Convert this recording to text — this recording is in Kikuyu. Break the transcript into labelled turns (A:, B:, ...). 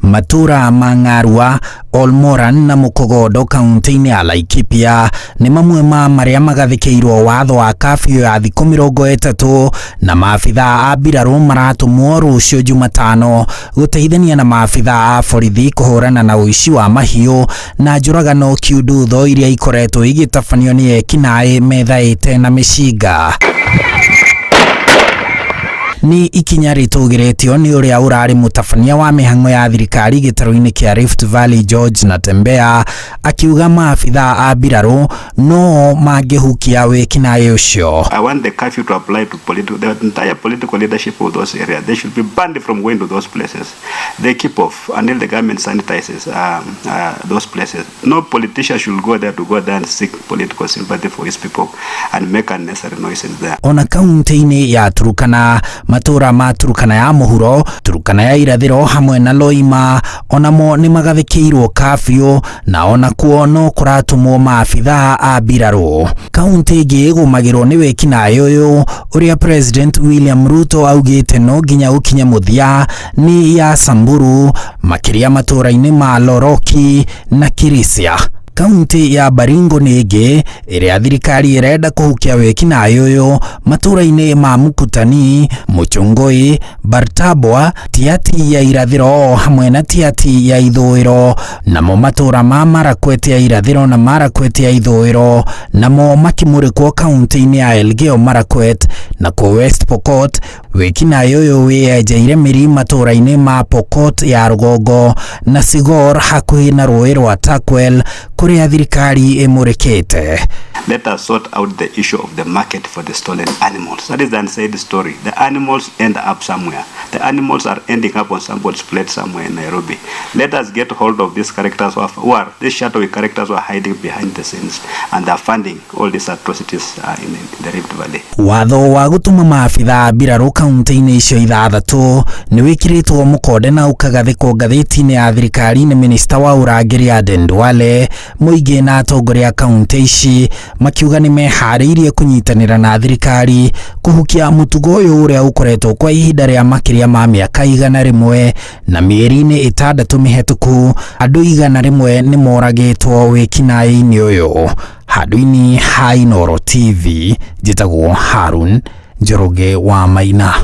A: Matũra ma Ng'arua, Olmoran na Mũkogondo kaunti-inĩ ya Laikipia nĩ mamwe ma marĩa magathĩkĩirwo watho wa kabiũ ya thikũ 30 na maabithaa a mbirarũ maratũmwo rũciũ Jumatano gũteithania na maabithaa a borithi kũhũrana na ũici wa mahiũ na njũragano kiundutho iria ikoretwo igĩtabanio nĩ ekinaĩ methaĩte na mĩcinga. Nĩ ikinya rĩtũgĩrĩtio nĩ ũrĩa ũrarĩ mũtabania wa mĩhang'o ya thirikari gĩtarũ-inĩ kĩa Rift Valley George Natembeya akiuga maabithaa a mbirarũ no mangĩhukia wĩkinaĩ ũcio.
B: I want the curfew to apply to the entire political leadership of those areas. They should be banned from going to those places. They keep off until the government sanitizes those places. No politician should go there to go there and seek political sympathy for his people and make unnecessary noises there.
A: Ona kaunti-inĩ ya Turukana, matũra ma Turukana ya mũhuro, Turukana ya irathĩro hamwe na Loima onamo nĩ magathĩkĩirwo kabiũ na onakuo no kũratũmwo maabithaa a mbirarũ. Kaunti ĩngĩ ĩgũmagĩrwo nĩ wĩkinaĩ ũyũ ũrĩa President William Ruto augĩte no nginya ũkinye mũthia nĩ ya Samburu, makĩria matũra-inĩ ma Loroki na Kirisia. Kaunti ya Baringo nĩ ĩngĩ ĩrĩa thirikari ĩrenda kũhukia wĩkinaĩ ũyũ matũra-inĩ ma Mukutani, Muchungui, Bartabwa, Tiaty ya irathĩro hamwe na Tiaty ya ithũĩro, namo matũra ma Marakwet ya irathĩro na Marakwet ya ithũĩro namo makĩmũrĩkwo kaunti-inĩ ya Elgeyo Marakwet. Nakuo West Pokot wĩkinaĩ ũyũ wĩyenjeire mĩri matũra-inĩ ma Pokot ya rũgongo na Sigor hakuhĩ na rũĩ rwa Turkwel kũrĩa thirikari ĩmũrĩkĩte.
B: Let us sort out the issue of the market for the stolen animals. That is the unsaid story. The animals end up somewhere. The animals are ending up on somebody's plate somewhere in Nairobi. Let us get hold of these characters who are these shadowy characters who are hiding behind the scenes and they are funding all these atrocities in the Rift Valley.
A: Watho wa gũtũma maabithaa mbirarũ kaunti-inĩ icio ithathatũ nĩ wĩkĩrĩtwo mũkonde na ũkagathĩkwo ngathĩti-inĩ ya thirikari nĩ minista wa ũrangĩri Aden Duale. Mũingĩ na atongoria a kaunti ici makiuga nĩ meharĩirie kũnyitanĩra na thirikari kũhukia mũtugo ũyũ ũrĩa ũkoretwo kwa ihinda rĩa makĩria ma mĩaka 100 na mĩeri-inĩ 6 mĩhetũku andũ 101 nĩ moragĩtwo wĩkinaĩ-inĩ ũyũ. Handũ-inĩ ha Inooro TV, njĩtagwo Harun Njoroge wa Maina.